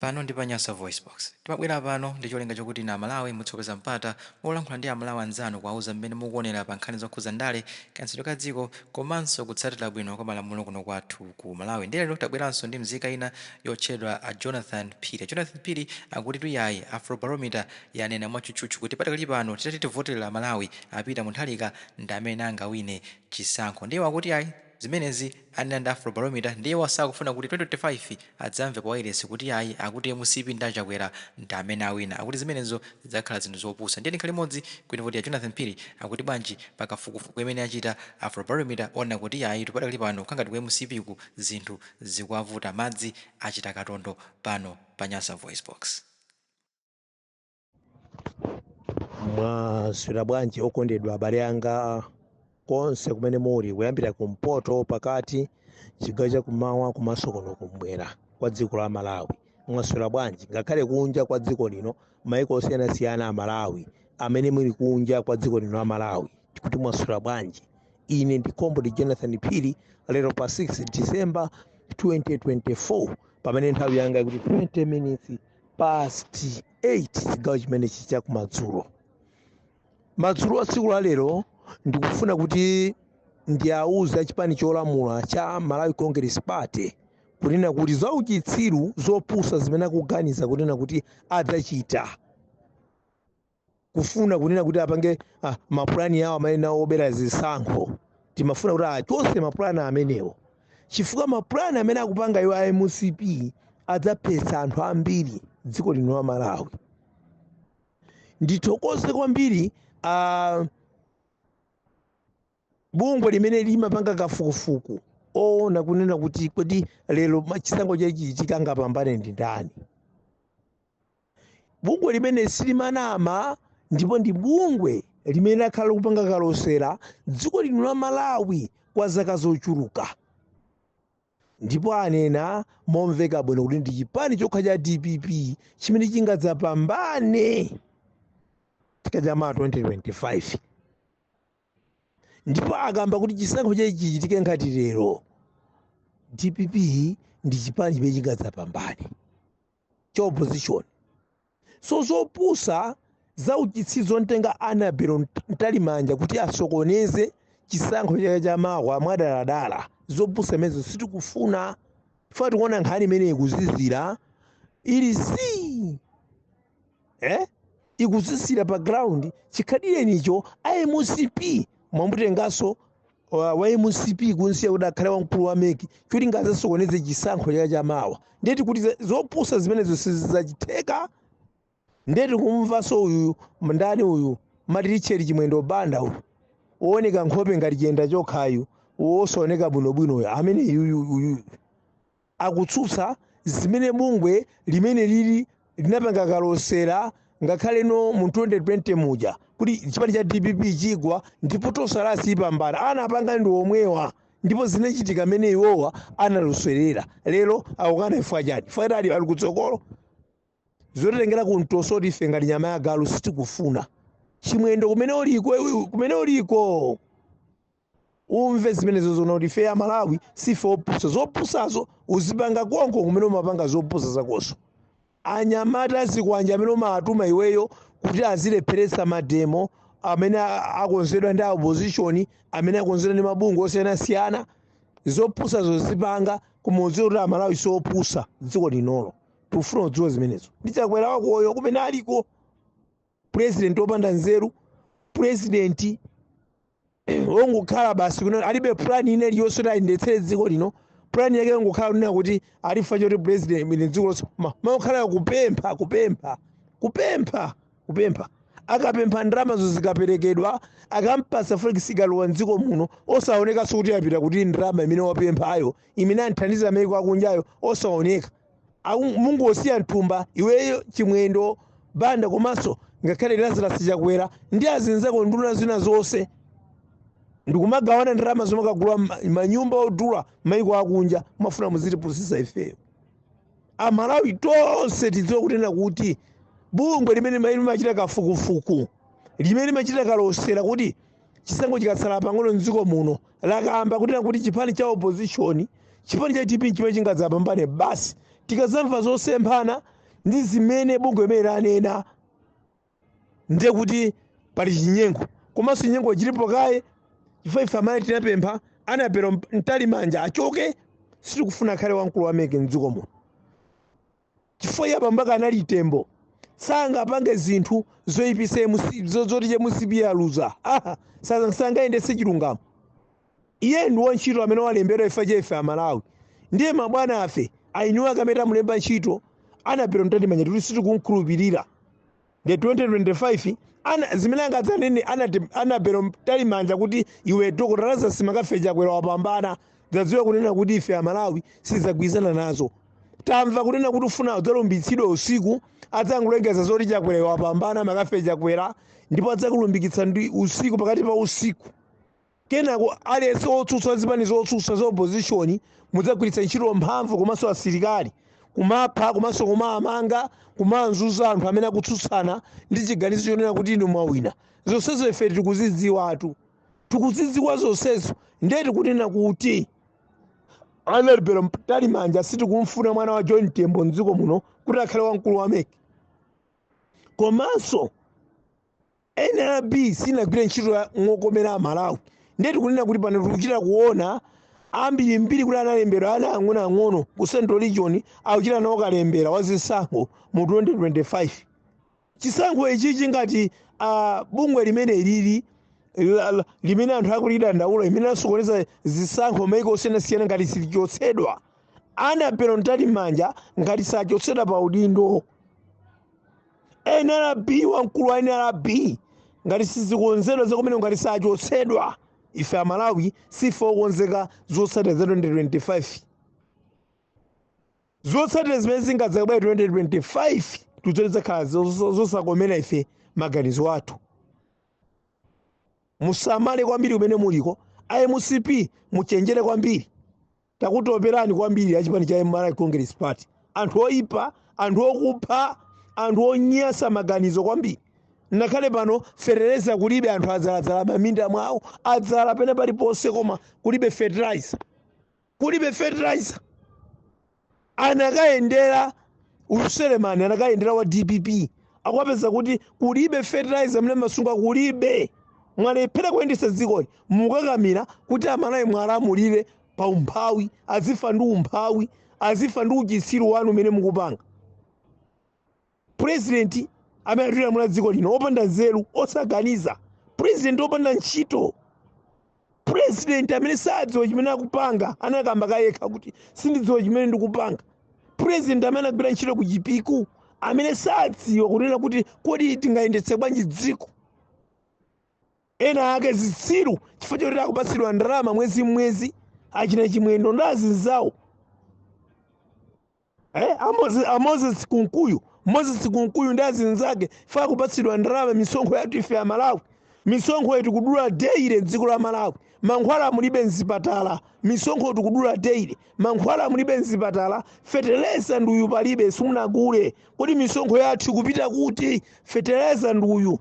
Pano ndi pa Nyasa VoiceBox. Timabwera pano ndi cholinga chokuti inu Amalawi muthe kupeza mpata wolankhula ndi Amalawi anzanu kuwauza mmene mukuonera pa nkhani zokhudza ndale, kayendetsedwe ka dziko komanso kutsatira bwino kwa malamulo kuno kwathu ku Malawi. Ndiye lero tabweranso ndi mzika ina yotchedwa a Jonathan Phiri. A Jonathan Phiri akutitu yayi, Afrobarometer yanena mwatchutchutchu kuti padakali pano titati tivotere Amalawi, a Peter Mutharika ndi amene angawine chisankho. Ndiye akuti yayi, zimenezi anena ndi Afrobarometer ndiye iwo sakufuna kuti 2025 adzamve pa wailesi kuti ayi, akuti mcp ndi a Chakwera ndi amene awina. Akuti zimenezo zidzakhala zinthu zopusa. Ndiye tikhale limodzi kuti kuti a Jonathan Phiri akuti bwanji pa kafukufuku imene achita Afrobarometer ona kuti ayi, padakali pano kangati ku MCP ku zinthu zikuwavuta, madzi achita katondo. Pano pa Nyasa Voice Box. Mwaswera bwanji okondedwa abale anga konse kumene muli, kuyambira kumpoto, pakati, chigawo chakumawa komanso kuno kumwera kwa dziko la Malawi? Mwaswera bwanji ngakhale kunja kwa dziko lino, maiko osiyanasiyana a Malawi, amene muli kunja kwa dziko lino la Malawi, tikuti mwaswera bwanji? Ine ndi Comrade Jonathan Phiri, lero pa 6 December 2024, pamene nthawi yanga ikuti 20 minutes past 8, chigawo chimenechi chakumadzulo. Madzulo a tsiku la lero ndikufuna kuti ndiauze achipani cholamula cha Malawi Congress Party kunena kuti zauchitsiru, zopusa zimene akuganiza kunena kuti adzachita, kufuna kunena kuti apange mapulani awo amene nawo obera zisankho, timafuna kuti achose mapulani amenewo, chifukwa mapulani amene akupanga iwo a MCP adzaphetsa anthu ambiri dziko lino la Malawi. Ndithokoze kwambiri bungwe limene limapanga kafukufuku oona kunena kuti kodi lero chisankho chachitika angapambane ndi ndani. Bungwe limene silimanama ndipo ndi bungwe limene lakhala likupanga kalosera dziko lino la Malawi kwa zaka zochuluka, ndipo anena momveka bwino kuti ndi chipani chokha cha DPP chimene chingadzapambane chaka cha ma 2025. Ndipo akamba kuti chisankho chachi chichitike ngati lero, DPP ndi chipani chimene chingadzapambane cha opposition. So zopusa, zauchitsiru zontenga Annabel Mtalimanja kuti asokoneze chisankho chake cha mawa mwadaladala, zopusa imenezo sitikufuna. Chifukwa tikuona nkhani imene ikuzizira ili si ikuzizira pa ground chikhalirenicho. MCP mwamutenganso wa MCP kunsiya kuti akhale wamkulu wa MEC kuti ngazasokoneze chisankho chake cha mawa. Ndeti kuti zopusa zimenezo sizidzachitheka. Ndeti kumvanso uyu ndani uyu, Mati Chimwendo Banda uyu, wooneka nkhope ngati chiyenda chokhayu, wosaoneka bwinobwinoyo, amene yuyu uyu akutsutsa zimene bungwe limene lili linapanga kalosera ngakhale no mu 2020 muja kuti chipani cha DPP chigwa ndipo Tonse ipambana. Anapanga ndi omwewa ndipo zinachitika mmene iwowa analoserera. Lero akukana chifukwa chani? Chifukwa ali kutsogolo. Zotitengera kumtoso ife ngati nyama ya galu sitikufuna. Chimwendo, kumene uliko, kumene uliko, umve zimenezo zona kuti ife ya Malawi sife opusa. Zopusazo uzipanga konko kumene umapanga zopusa zakozo. Anyamata azikwanja amene umatuma iweyo kuti azilepheretsa mademo amene akonzedwa ndi opposition, amene akonzedwa ndi mabungwe osiyanasiyana, zopusazo zipanga kumudziwa kuti Amalawi siopusa. Dziko linolo tikufuna kudziwa zimenezo. Ndi Chakwera wakoyo kumene aliko, president wopanda nzeru, president wongokhala basi kuno, alibe plan ine iliyonse kuti ayendetsere dziko lino. Plan yake yongokhala kunena kuti alifa choti president ine dziko lonse makhala kupempha, kupempha, kupempha, kupempha. Akapempha ndalamazo zikaperekedwa, akampasa forex, ikalowa mdziko muno osaonekanso kuti yapita kuti ndalama imene wapemphayo, imene anthandiza maiko akunjayo, osaoneka. Mungosiya mthumba iweyo Chimwendo Banda, komanso ngakhale Lazarus Chakwera ndi azinzako, nduna zina zonse, ndikumagawana ndalama zomwe kagula manyumba odula maiko akunja. Mafuna muzitipusisa ifeyo Amalawi tonse tidziwe kunena kuti bungwe limene limachita kafukufuku, limene limachita kalosera kuti chisankho chikatsala pang'ono mdziko muno, lakamba kunena kuti chipani cha opposition, chipani cha DPP, chimene chingadzapambane basi. Tikazamva zosemphana ndi zimene bungwe limene lanena, ndiye kuti pali chinyengo. Komanso chinyengo chilipo kaye, chifukwa ife amene tinapempha Annabel Mtalimanja achoke, sitikufuna akhale wamkulu wa MEC mdziko muno, chifukwa iye abambo anali Tembo, sangapange zinthu zoyipisa zoti MCP yaluza. Aha, sangayendetse chilungamo. Iye ndi wantchito amene walembedwa ife cha ife Amalawi. Ndiye mabwana afe ainiwo akamene amulemba ntchito Annabel Mtalimanja kuti sitikumkhulupirira. Ndi 2025 ana zimene angadzanene Annabel Mtalimanja kuti iwe Dr. Lazarus McCarthy Chakwera wapambana, zadziwa kunena kuti ife Amalawi sizagwirizana nazo. Tamva kunena kuti ufuna adzalumbitsidwe usiku, adzangolengeza zoti Chakwera wapambana, McCarthy Chakwera, ndipo adzakulumbikitsa ndi usiku, pakati pa usiku. Kenako aliyense otsutsa, zipani zotsutsa za opposition, mudzagwiritsa ntchito mphamvu komanso asilikali kumapha komanso kumamanga, kumanzuza anthu amene akutsutsana ndi chiganizo chonena kuti inu mwawina. Zonsezo ife tikuzidziwatu, tikuzidziwa zonsezo. Ndiye tikunena kuti Annabel Mtalimanja sitikumfuna, mwana wa John Tembo, mdziko muno kuti akhale wamkulu wa MEC. Komanso NRB sinagwire ntchito ya mokomera Amalawi. Ndiye tikunena kuti pano tikuchita kuona ambirimbiri kuti analembedwa ana ang'onoang'ono ku Central Region, akuchita nawo kalembera wa zisankho mu 2025. Chisankho ichichi ngati bungwe limene lili limene anthu akulidandaula, limene lasokoneza zisankho maiko osiyanasiyana, ngati silichotsedwa, Annabel Mtalimanja ngati sachotsedwa pa udindo, NRB, wamkulu wa NRB, ngati sizikonzedwa zakumene, ngati sachotsedwa, ife Amalawi sife okonzeka zotsatira za 2025. Zotsatira zimene zingadzabwera 2025 tudzoti zakhala zosakomera ife maganizo athu. Musamale kwambiri kumene muliko iMCP, muchenjere kwambiri. Takutoperani kwambiri achipani cha Malawi Congress Party, anthu oipa, anthu okupha, anthu onyasa maganizo kwambiri. Ngakhale pano fetereza kulibe, anthu adzaladzala maminda mwawo, adzala pene paliponse, koma kulibe fertilizer, kulibe fertilizer. Anakayendera uyu Selemani, anakayendera wa DPP, akuwapeza kuti kulibe fertilizer mene masunga kulibe. Mwalephera kuyendetsa dzikoli, mukakamira kuti Amalawi mwalamulire pa umphawi, azifa ndi umphawi, azifa ndi uchitsiru wanu umene mukupanga. President amene atilamula dziko lino opanda nzeru, osaganiza, president opanda ntchito, president amene sadziwa chimene akupanga, anakamba kayekha kuti sindidziwa chimene ndikupanga, president amene agwira ntchito ku Chipiku, amene sadziwa kunena kuti kodi tingayendetse bwanji dziko. Ena ake zitsiru, chifukwa choti akupatsidwa ndalama mwezi mwezi, achina Chimwendo ndi azinzawo, a Moses Kunkuyu, Moses Kunkuyu ndi azinzake, fa akupatsidwa ndalama, misonkho yathu ife ya Malawi. Misonkho yetu kudula daily mdziko la Malawi. Mankhwala mulibe mzipatala, misonkho tikudula daily. Mankhwala mulibe mzipatala, feteleza nduyu palibe, simunagule. Kodi misonkho yathu ikupita kuti? Feteleza nduyu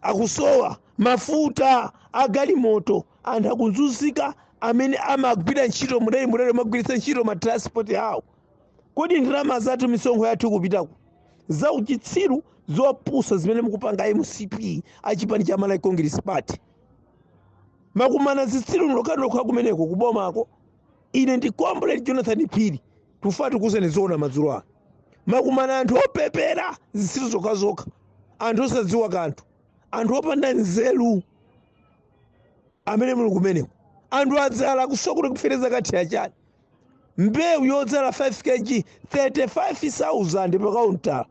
akusowa, mafuta agalimoto, anthu akuzunzika amene amagwira ntchito mudali mudali amagwiritsa ntchito ma transport awo. Kodi ndalama zathu, misonkho yathu ikupita ku? Zauchitsiru, zopusa zimene mukupanga MCP, achipani cha Malawi Congress Party, makumana zitsiru nokhanokha kumeneko kubomako. Ine ndi Comrade Jonathan Phiri, tufa tikuzeni zoona madzulo ano. Makumana anthu opepera, zitsiru zokhazokha, anthu osadziwa kanthu, anthu opanda nzeru amene muli kumeneko. Anthu adzala kusokota kufereza kathira chani? Mbewu yodzala 5 kg 35,000 pakauntala,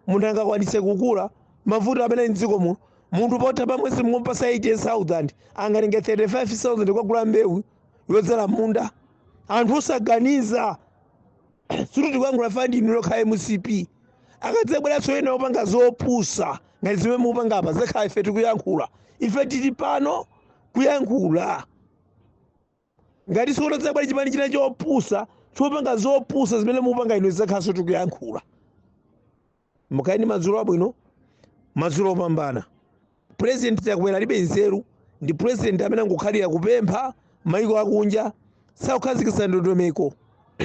munthu angakwanitse kukula? Mavuto amene mdziko muno, munthu potha pa mwezi mumpasa 80,000, angatenge 35,000 kwagula mbewu yodzala munda? Anthu osaganiza. Suti tikuyankhula fandi inu lokha MCP, akadzabweranso ena opanga zopusa ngati zimene mukupanga apa, zakhala ife tikuyankhula. Ife tili pano kuyankhula. Ngati sikutadzabwera chipani china chopusa chopanga zopusa zimene mukupanga inu, zakhalanso tikuyankhula. Mukhale ndi madzulo abwino, madzulo opambana. President Chakwera alibe nzeru, ndi president amene angokhalira kupempha maiko akunja, sakukhazikitsa ndondomeko.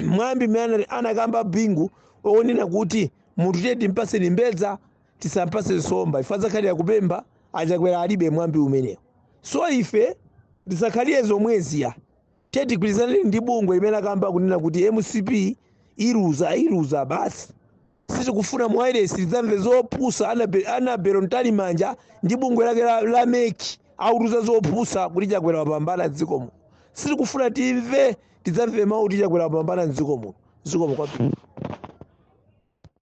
Mwambi mmene anakamba Bingu onena kuti munthu tiye timpaseni mbedza, tisampase nsomba, ife adzakhalira kupempha. Achakwera alibe mwambi umenewo. So ife tisakhalire zomweziya. Tiye tigwirizane ndi bungwe imene akamba kunena kuti MCP iluza, iluza basi. Sitikufuna muwairesi tidzamve zopusa. Annabel Mtalimanja ndi bungwe lake la MEC autuza zopusa kuti Chakwera wapambana dziko muno. Sitikufuna timve, tidzamve mawu kuti Chakwera wapambana mdziko muno. Zikomo kwambiri.